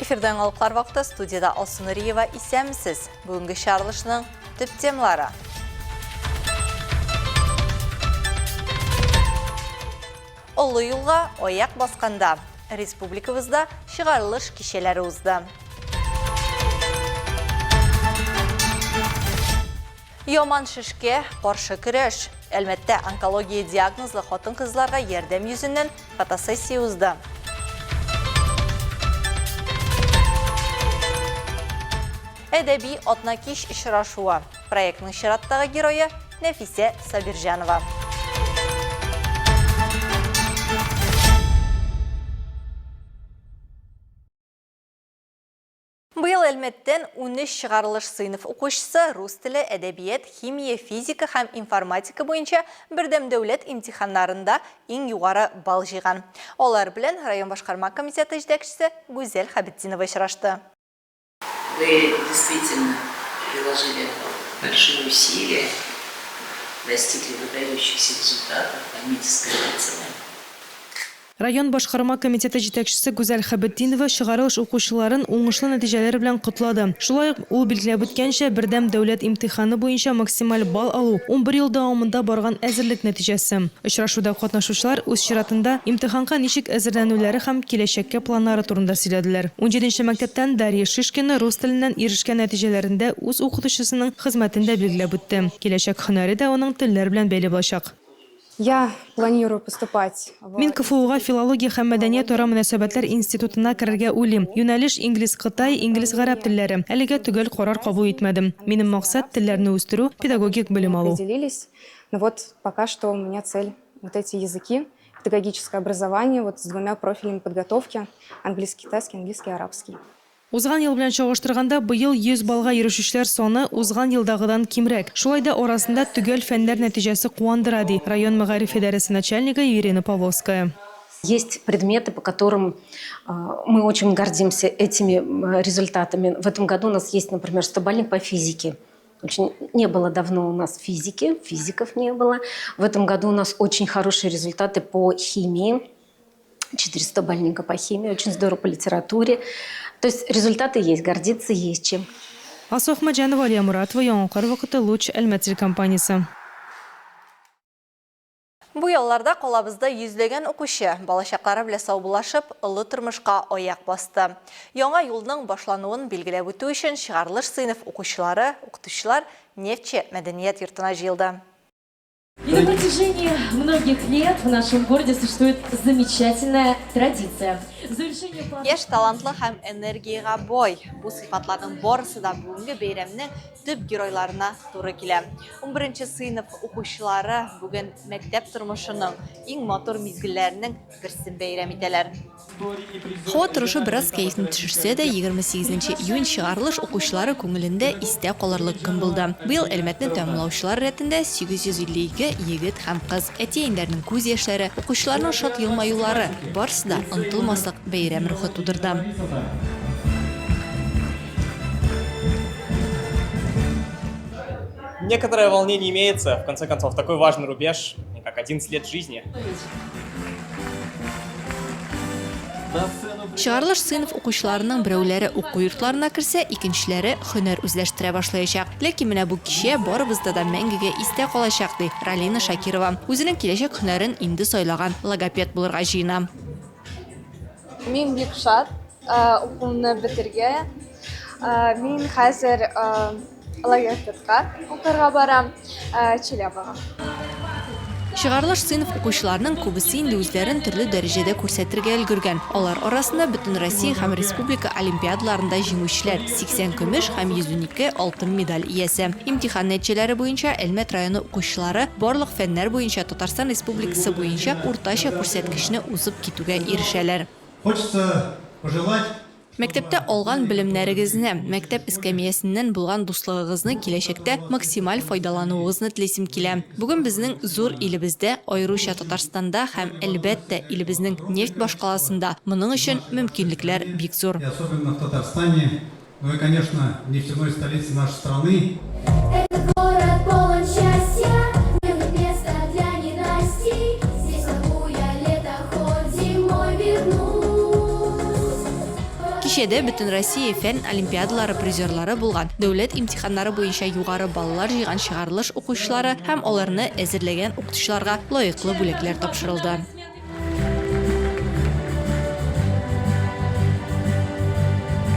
Эфирда яңалыклар вакыты, студиядә Алсу Нуриева. Исәнмесез! Бүгенге чыгарылышның төп темалары. Олы юлга аяк басканда республикабызда чыгарылыш кичәләре узды. Яман шешкә каршы көрәш. Әлмәттә онкология диагнозлы хатын-кызларга ярдәм йөзеннән фотосессия узды. Әдәби атнакич очрашуы. Проектның чираттагы герое Нәфисә Сабирҗанова. Быел Әлмәттән 13 чыгарылыш сыйныф укучысы рус теле, әдәбият, химия, физика һәм информатика буенча бердәм дәүләт имтиханнарында иң югары балл җыйган. Алар белән район башкарма комитеты җитәкчесе Гүзәл Хәбетдинова очрашты. Вы действительно приложили большие усилия, достигли выдающихся результатов, альметьевская нация. Район башкарма комитеты җитәкчесе Гүзәл Хәбетдинова чыгарылыш укучыларын уңышлы нәтиҗәләре белән котлады. Шулай ук, ул билгеләп үткәнчә, бердәм дәүләт имтиханы буенча максималь балл алу, 11 ел дәвамында барган әзерлек нәтиҗәсе. Очрашуда катнашучылар, үз чиратында, имтиханга ничек әзерләнүләре һәм киләчәккә планнары турында сөйләделәр. Унҗиденче мәктәптән Дарья Шишкина рус теленнән ирешкән нәтиҗәләрендә үз укытучысының хезмәтен дә билгеләп үтте. Киләчәк һөнәре дә аның телләр белән бәйле булачак. Я планирую поступать в Мин КФУга Филология һәм мәдәниятара мөнәсәбәтләр институтына керергә уйлыйм. Юнәлеш, инглиз-кытай, инглиз-гарәп телләре. Әлегә төгәл карар кабул итмәдем. Минем максат, телләрне үстерү, педагогик белем алу. Определились. Но вот пока что у меня цель вот эти языки, педагогическое образование вот с двумя профилями подготовки, английский-китайский, английский-арабский. Узган ел белән чагыштырганда, быел 100 баллга ирешүчеләр саны узган елдагыдан кимрәк. Шулай да арасында төгәл фәннәр нәтиҗәсе куандыра, ди район мәгариф идарәсе начальнигы Ирина Павловская. Есть предметы, по которым мы очень гордимся этими результатами. В этом году у нас есть, например, стобалльник по физике. Очень не было давно у нас физики, физиков не было. В этом году у нас очень хорошие результаты по химии. 400 больника по химии, очень здорово по литературе. То есть результаты есть, гордиться есть чем. Алсу Әхмәтҗанова, Алия Моратова, Яңалыклар вакыты, Луч, Әлмәт телекомпаниясе. Бу ялларда калабызда йөзләгән укучы, балачаклары белән саубуллашып, олы тормышка аяк басты. Яңа юлның башлануын билгеләп үтү өчен чыгарылыш сыйныф укучылары, укытучылар Нефтьче мәдәният йортына җыелды. И на протяжении многих лет в нашем городе существует замечательная традиция. Завершение Яшь, талантлы һәм энергиягә бай. Бу сыйфатларның барысы да бүгенге бәйрәмнең төп геройларына туры килә. Унберенче сыйныф укучылары бүген мәктәп тормышының иң матур мизгелләренең берсен бәйрәм итәләр. Һава торышы бераз кәефне төшерсә дә, 28 нче июнь чыгарылыш укучылары күңелендә истә калырлык көн булды. Быел Әлмәтне тәмамлаучылар рәтендә 852 егет һәм кыз. Әти-әниләрнең күз яшьләре, укучыларның шат елмаюлары, барысы да онытылмаслык бәйрәм рухы тудырды. Некоторое волнение имеется, в конце концов, такой важный рубеж, как 11 лет жизни. Чыгарылыш сыйныф укучыларының берәүләре уку йортларына керсә, икенчеләре һөнәр үзләштерә башлаячак. Ләкин менә бу кичә барыбызда да мәңгегә истә калачак, ди Ралина Шакирова. Үзенең киләчәк һөнәрен инде сайлаган, логопед булырга җыена. Мин бик шат, укуымны бетергә. Мин хәзер Логопедка укырга барам, Челябага. Чыгарылыш сыйныф укучыларының күбесе инде үзләрен төрле дәрәҗәдә күрсәтергә өлгергән. Алар арасында Бөтенроссия һәм республика олимпиадаларында җиңүчеләр, 80 көмеш һәм 112 алтын медаль иясе. Имтихан нәтиҗәләре буенча Әлмәт районы укучылары барлык фәннәр буенча Татарстан Республикасы буенча уртача күрсәткечне узып китүгә ирешәләр. Хочется пожелать Мәктәптә алган белемнәрегезне, мәктәп эскәмиясеннән булган дуслыгыгызны киләчәктә максималь файдалануыгызны телисем килә. Бүген безнең зур илебездә, аеруча Татарстанда һәм, әлбәттә, илебезнең нефть башкаласында моның өчен мөмкинлекләр бик зур. И особенно в Татарстане, ну и, конечно, в нефтяной столице нашей страны. Этот город полон счастья, в нем нет места для ненастий. Здесь могу я лето хоть зимой вернусь. Кичәдә Бөтенроссия фән олимпиадалары призерлары булган, дәүләт имтиханнары буенча югары баллар җыйган чыгарылыш укучылары һәм аларны әзерләгән укытучыларга лаеклы бүләкләр тапшырылды.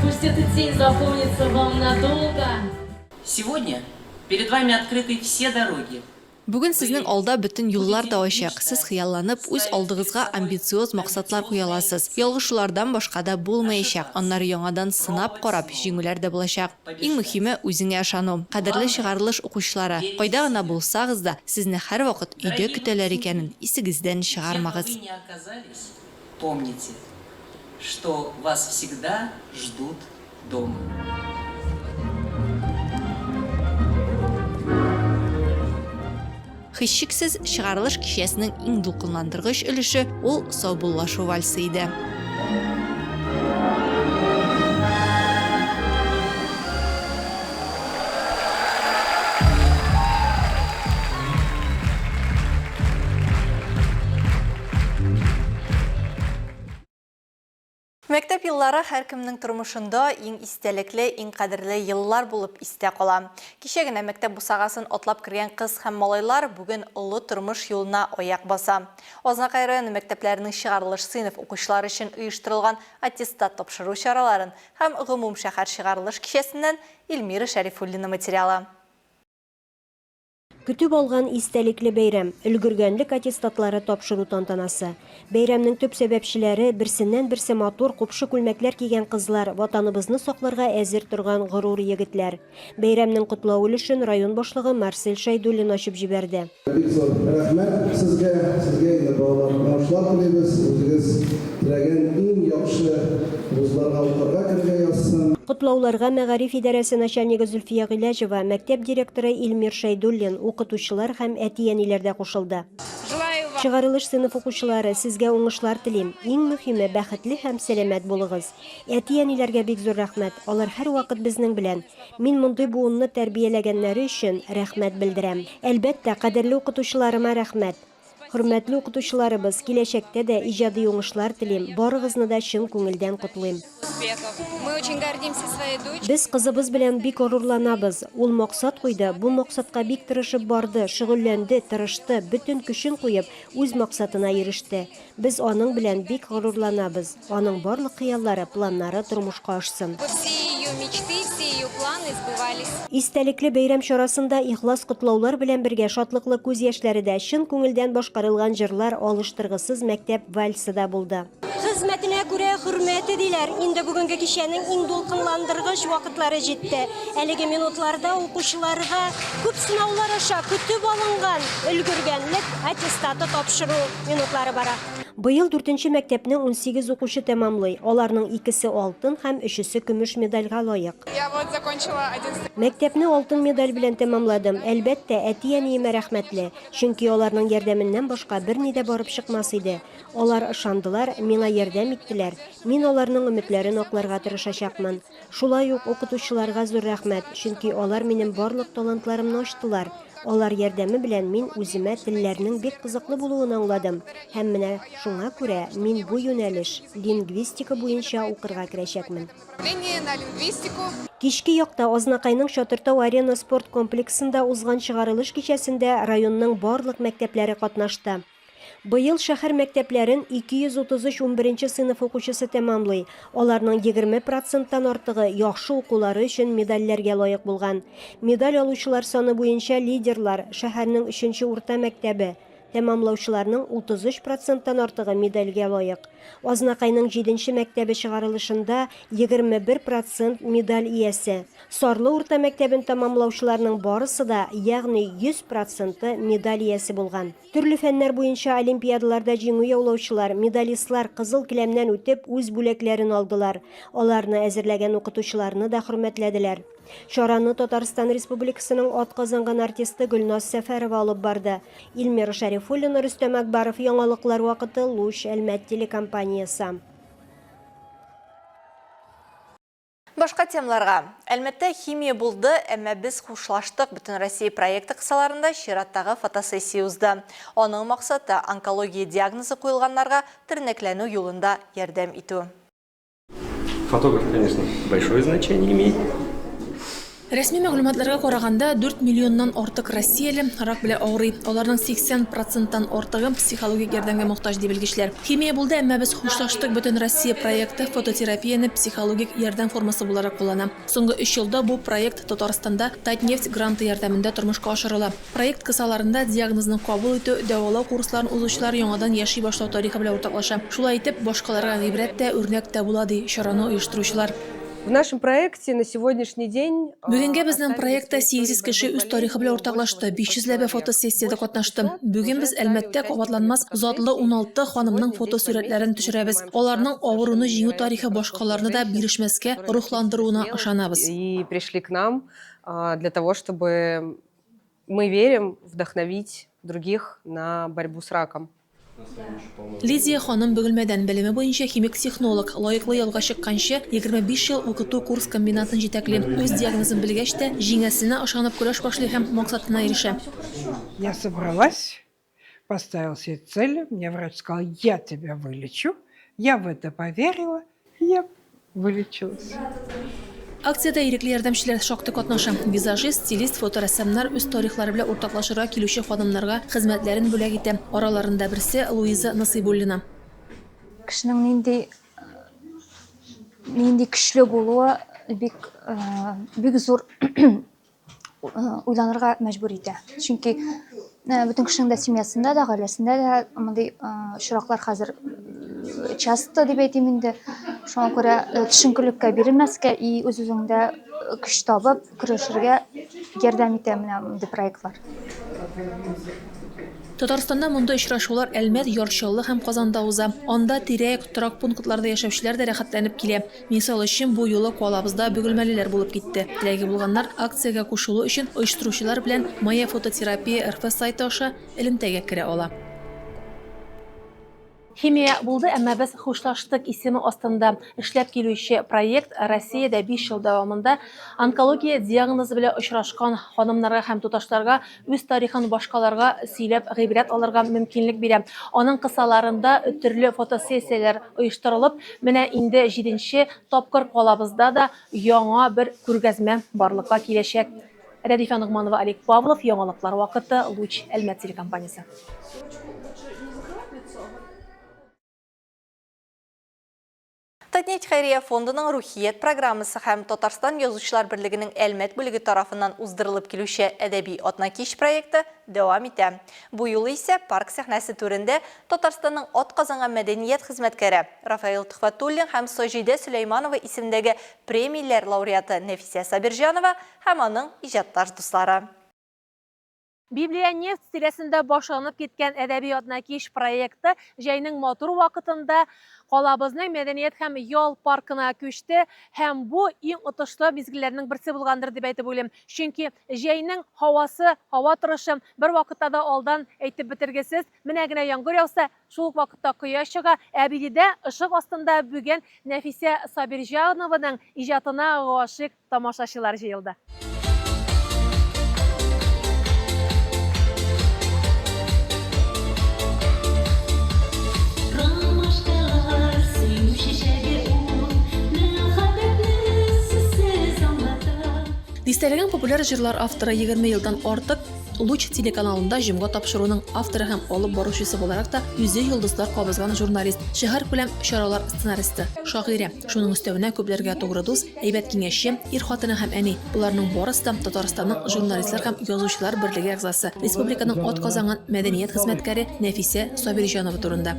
Пусть этот день запомнится вам надолго. Сегодня перед вами открыты все дороги. Бүген сезнең алда бөтен юллар да ачык. Сез хыялланып, үз алдыгызга амбициоз максатлар куя аласыз. Ялгышулардан башка да булмаячак. Аннары яңадан сынап карап, җиңүләр дә булачак. Иң мөһиме, үзеңә ышану. Кадерле чыгарылыш укучылары, кайда гына булсагыз да, сезне һәрвакыт өйдә көтәләр икәнен исегездән чыгармагыз. Помните, что вас всегда ждут дома. Һичшиксез, чыгарылыш кичәсенең иң дулкынландыргыч өлеше ул саубуллашу вальсы иде. Мәктәп еллары һәркемнең тормышында иң истәлекле, иң кадерле еллар булып истә кала. Кичә генә мәктәп бусагасын атлап кергән кыз һәм малайлар бүген олы тормыш юлына аяк баса. Азнакай районы мәктәпләренең чыгарылыш сыйныф укучылары өчен оештырылган аттестат тапшыру чараларын һәм гомумшәһәр чыгарылыш кичәсеннән Эльмира Шәрифуллина материалы. Көтеп алган истәлекле бәйрәм, өлгергәнлек аттестатлары тапшыру тантанасы. Бәйрәмнең төп сәбәпчеләре, берсеннән-берсе матур, купшы күлмәкләр кигән кызлар, Ватаныбызны сакларга әзер торган горур егетләр. Бәйрәмнең котлау өлешен район башлыгы Марсель Шәйдуллин ачып җибәрде. Бик зур рәхмәт сезгә, сезгә инде балалар уңышлар телибез, үзегез теләгән иң яхшы вузларга укырга керергә язсын. Котлауларга мәгариф идарәсе начальнигы Зөлфия Гыйләҗева, мәктәп директоры Илмир Шәйдуллин, укытучылар һәм әти-әниләр дә кушылды. Чыгарылыш сыйныф укучылары, сезгә уңышлар телим. Иң мөһиме, бәхетле һәм сәламәт булыгыз. Әти-әниләргә бик зур рәхмәт, алар һәрвакыт безнең белән. Мин мондый буынны тәрбияләгәннәре өчен рәхмәт белдерәм. Әлбәттә, кадерле укытучыларыма рәхмәт. Хөрмәтле укытучыларыбыз, киләчәктә дә иҗади уңышлар телим, барыгызны да чын күңелдән котлыйм. Без кызыбыз белән бик горурланабыз. Ул максат куйды, бу максатка бик тырышып барды, шөгыльләнде, тырышты, бөтен көчен куеп, үз максатына иреште. Без аның белән бик горурланабыз. Аның барлык хыяллары, планнары тормышка ашсын. Истәлекле бәйрәм чарасында ихлас котлаулар белән бергә шатлыклы күз яшьләре дә, чын күңелдән башкарылган җырлар, алыштыргысыз мәктәп вальсы да булды. Хезмәтенә күрә хөрмәте, диләр. Инде бүгенге кичәнең иң дулкынландыргыч вакытлары җитте. Әлеге минутларда укучыларга күп сынаулар аша көтеп алынган өлгергәнлек аттестаты тапшыру минутлары бара. Быел дүртенче мәктәпне 18 укучы тәмамлый, аларның икесе алтын һәм өчесе көмеш медальгә лаек. Мәктәпне алтын медаль белән тәмамладым. Әлбәттә, әти-әниемә рәхмәтле, чөнки аларның ярдәменнән башка берни дә барып чыкмас иде. Алар ышандылар, миңа ярдәм иттеләр. Мин аларның өметләрен акларга тырышачакмын. Шулай ук укытучыларга зур рәхмәт, чөнки алар минем барлык талантларымны ачтылар. Алар ярдәме белән мин үземә телләрнең бик кызыклы булуын аңладым һәм менә шуңа күрә мин бу юнәлеш, лингвистика буенча укырга керәчәкмен. Кичке якта Азнакайның Чатыртау Арена спорт комплексында узган чыгарылыш кичәсендә районның барлык мәктәпләре катнашты. Быел шәһәр мәктәпләрен 233 унберенче сыйныф укучысы тәмамлый, аларның 20 проценттан артыгы яхшы укулары өчен медальләргә лаек булган. Медаль алучылар саны буенча лидерлар, шәһәрнең өченче урта мәктәбе, тәмамлаучыларның 33 проценттан артыгы медальгә лаек. Азнакайның җиденче мәктәбе чыгарылышында 21 процент медаль иясе. Сарлы урта мәктәбен тәмамлаучыларның барысы да, ягъни 100 проценты медаль иясе булган. Төрле фәннәр буенча олимпиадаларда җиңү яулаучылар, медалистлар кызыл келәмнән үтеп, үз бүләкләрен алдылар. Аларны әзерләгән укытучыларны да хөрмәтләделәр. Чараны Татарстан Республикасының атказанган артисты Гөлназ Сәфәрова алып барды. Илмира Шәрифуллина, Рөстәм Әкбаров, Яңалыклар вакыты, Луч, Әлмәт телекомпаниясе. Башка темаларга. Әлмәттә химия булды, әмма без хушлаштык Бөтенроссия проекты кысаларында чираттагы фотосессия узды. Аның максаты, онкология диагнозы куелганнарга тернәкләнү юлында ярдәм итү. Фотограф, конечно, большое значение имеет. Рәсми мәгълүматларга караганда, 4 миллионнан артык россияле рак белән авырый. Аларның 80 проценттан артыгы психологик ярдәмгә мохтаҗ, ди белгечләр. Химия булды, әмма без хушлаштык Бөтенроссия проекты фототерапияне психологик ярдәм формасы буларак куллана. Соңгы өч елда бу проект Татарстанда Татнефть гранты ярдәмендә тормышка ашырыла. Проект кысаларында диагнозны кабул итү, дәвалау курсларын узучылар яңадан яши башлау тарихы белән уртаклаша. Шулай итеп, башкаларга гыйбрәт тә, үрнәк тә була, ди чараны оештыручылар. В нашем проекте на сегодняшний день Бүгенгә безнең проектта 800 кеше үз тарихы белән уртаклашты, 500 ләбе фотосессиядә катнашты. Бүген без Әлмәттә кабатланмас затлы 16 ханымның фотосурәтләрен төшерәбез. Аларның авыруны җиңү тарихы башкаларны да бирешмәскә рухландыруына ышанабыз. И пришли к нам для того, чтобы мы верим вдохновить других на борьбу с раком. Лидия ханым Бөгелмәдән, белеме буенча химик-технолог, лаеклы ялга чыкканчы 25 ел укыту-курс комбинатын җитәкли. Үз диагнозын белгәч тә, җиңәсенә ышанып көрәш башлый һәм максатына ирешә. Я собралась, поставила себе цель, мне врач сказал, я тебя вылечу. Я в это поверила, я вылечилась. Акциядә ирекле ярдәмчеләр шактый катнаша. Визажист, стилист, фоторәссамнар үз тарихлары белән уртаклашырга килүче ханымнарга хезмәтләрен бүләк итә. Араларында берсе, Луиза Насыйбуллина. Кешенең нинди нинди көчле булуы бик бик зур уйланырга мәҗбүр итә. Чөнки бөтен кешенең дә семьясында да, гаиләсендә дә мондый очраклар хәзер часто дип әйтим инде. Шуңа күрә төшенкелеккә бирелмәскә и үз-үзеңдә көч табып көрәшергә ярдәм итә менә мондый проектлар. Татарстанда мондый очрашулар Әлмәт, Яр Чаллы һәм Казанда уза. Анда тирә-як торак пунктларда яшәүчеләр дә рәхәтләнеп килә. Мисал өчен, бу юлы калабызда бөгелмәлеләр булып китте. Теләге булганнар акциягә кушылу өчен оештыручылар белән Моя фототерапия рф сайты аша элемтәгә керә ала. Химия булды, әмма без хушлаштык исеме астында эшләп килүче проект Россиядә 5 ел дәвамында онкология диагнозы белән очрашкан ханымнарга һәм туташларга үз тарихын башкаларга сөйләп гыйбрәт алырга мөмкинлек бирә. Аның кысаларында төрле фотосессияләр оештырылып, менә инде җиденче тапкыр калабызда да яңа бер күргәзмә барлыкка киләчәк. Рәдифә Ногманова, Олег Павлов, Яңалыклар вакыты, Луч, Әлмәт телекомпаниясе. Татнефть хәйрия фондының Рухият программасы һәм Татарстан Язучылар берлегенең Әлмәт бүлеге тарафыннан уздырылып килүче Әдәби атнакич проекты дәвам итә. Бу юлы исә парк сәхнәсе түрендә Татарстанның атказанган мәдәният хезмәткәре Рафаил Төхвәтуллин һәм Саҗидә Сөләйманова исемендәге премияләр лауреаты Нәфисә Сабирҗанова һәм аның иҗатташ дуслары. Библия нефть тирәсендә башланып киткән әдәби атнакич проекты җәйнең матур вакытында калабызның мәдәният һәм ял паркына күчте һәм бу иң отышлы мизгелләрнең берсе булгандыр дип әйтеп уйлыйм. Чөнки җәйнең һавасы, һава торышы бер вакытта да алдан әйтеп бетергесез. Менә генә яңгыр яуса, шул ук вакытта кояш чыга. Ә биредә ышык астында бүген Нәфисә Сабирҗанованың иҗатына гашыйк тамашачылар җыелды. Дистәләгән популяр җырлар авторы 20 елдан артык Луч телеканалында җомга тапшыруының авторы һәм алып баручысы буларак та үзе йолдызлар кабызган журналист, шәһәркүләм чаралар сценаристы, шагыйрә. Шуның өстәвенә күпләргә тугры дус, әйбәт киңәшче, ир хатыны һәм әни. Боларның барысы да Татарстанның Журналистлар һәм Язучылар берлеге әгъзасы, республиканың атказанган мәдәният хезмәткәре Нәфисә Сабирҗанова турында.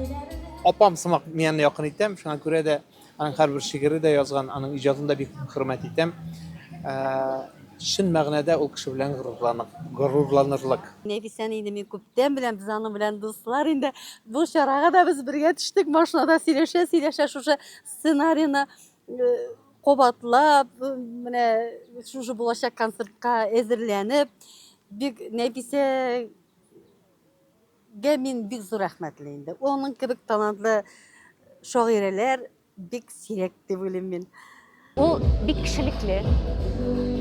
Апам сымак мин аны якын итәм, шуңа күрә дә аның һәрбер шигыре дә язган, аның иҗатын да бик хөрмәт итәм. Чын мәгънәдә ул кеше белән горурланырлык. Нәфисәне инде мин күптән беләм, без аның белән дуслар инде. Бу чарага да без бергә төштек, машинада сөйләшә-сөйләшә шушы сценарийны кабатлап, менә шушы булачак концертка әзерләнеп, бик Нәфисәгә мин бик зур рәхмәтле инде. Аның кебек талантлы шагыйрәләр бик сирәк дип уйлыйм мин. Ул бик кешелекле.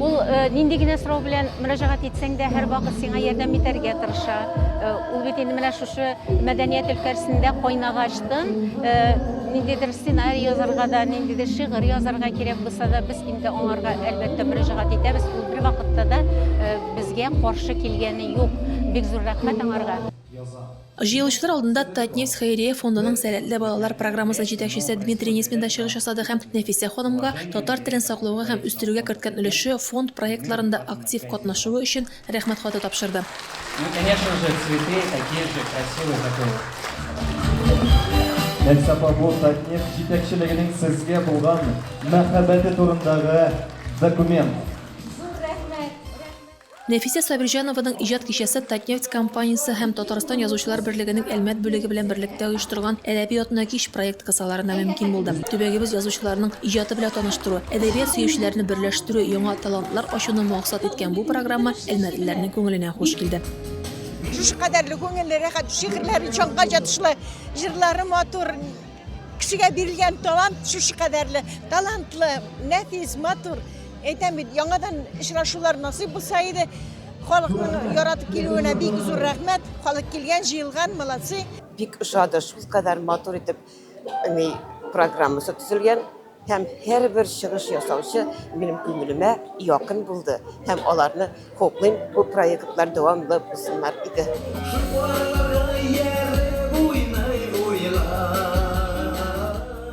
Ул э, нинди генә сорау белән мөрәҗәгать итсәң дә, һәрвакыт сиңа ярдәм итәргә тырыша. Э, ул бит инде менә шушы мәдәният өлкәсендә кайнагачтын, э, ниндидер сценарий язарга да, ниндидер шигырь язарга кирәк булса да, без инде аңарга әлбәттә мөрәҗәгать итәбез. Ул бервакытта да безгә каршы килгәне юк. Бик зур рәхмәт аңарга. Җыелучылар алдында Татнефть хәйрия фондының Сәләтле балалар программасы җитәкчесе Дмитрий Несмин да чыгыш ясады һәм Нәфисә ханымга татар телен саклауга һәм үстерүгә керткән өлеше, фонд проектларында актив катнашуы өчен Рәхмәт хаты тапшырды. Ну и конечно же цветы такие же красивые, как и вы. Нәфисә апа, бу Татнефть җитәкчелегенең сезгә булган мәхәббәте турындагы документ. Зур рәхмәт! Нәфисә Сабирҗанованың иҗат кичәсе Татнефть компаниясе һәм Татарстан Язучылар берлегенең Әлмәт бүлеге белән берлектә оештырылган Әдәби атнакич проекты кысаларында мөмкин булды. Төбәгебез язучыларының иҗаты белән таныштыру, әдәбият сөючеләрне берләштерү, яңа талантлар ачуны максат иткән бу программа әлмәтлеләрнең күңеленә хуш килде. Шушы кадәрле күңелле, рәхәт, шигырьләре җанга ятышлы, җырлары матур, кешегә бирелгән талант шушы кадәрле, талантлы, нәфис, матур. Әйтәм бит, яңадан очрашулар насыйп булса иде. Халыкның яратып килүенә бик зур рәхмәт. Халык килгән, җыелган, молодцы. Бик ошады, шулкадәр матур итеп ни программасы төзелгән һәм һәрбер чыгыш ясаучы минем күңелемә якын булды һәм аларны хуплыйм, бу проектлар дәвамлы булсыннар иде.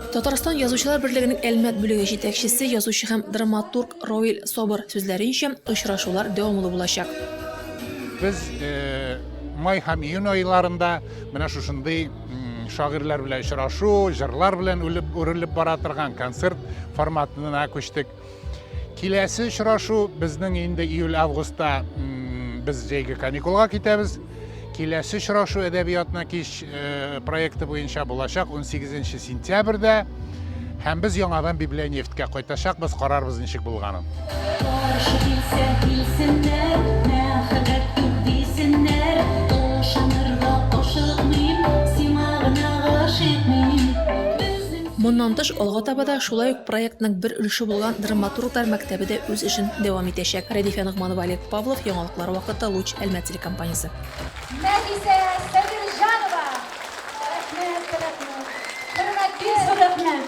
Татарстан Язучылар берлегенең Әлмәт бүлеге җитәкчесе, язучы һәм драматург Равил Сабыр сүзләренчә, очрашулар дәвамлы булачак. Без май һәм июнь айларында менә шушындый шагыйрьләр белән очрашу, җырлар белән үлеп, үрелеп бара торган концерт форматына күчтек. Киләсе очрашу безнең инде июль-августта без җәйге каникулга китәбез. Киләсе очрашу әдәбиятна кич э, проекты буенча булачак 18 сентябрьдә. Һәм без яңадан Библионефтькә кайтачакбыз, карарбыз ничек булганын. Каршы килсә килсеннәр, мәхәббәт юк дисеннәр, ышанырга ашыкмыйм, сиңа гына гашыйк мин. Безнең Моннан тыш, алга таба да шулай ук проектның бер өлеше булган Драматурглар мәктәбе дә үз эшен дәвам итәчәк. Рәдифә Ногманова, Олег Павлов, Яңалыклар вакыты, Луч, Әлмәт телекомпаниясе. Нәфисә Сабирҗанова! Рәхмәт, рәхмәт. Хөрмәтле. Бик зур рәхмәт.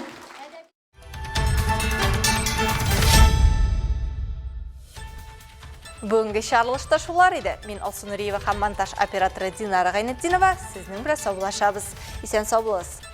Бүгенге чыгарылышта шулар иде. Мин Алсу Нуриева һәм монтаж операторы Динара Гайнетдинова сезнең белән саубуллашабыз. Исән сау булыгыз.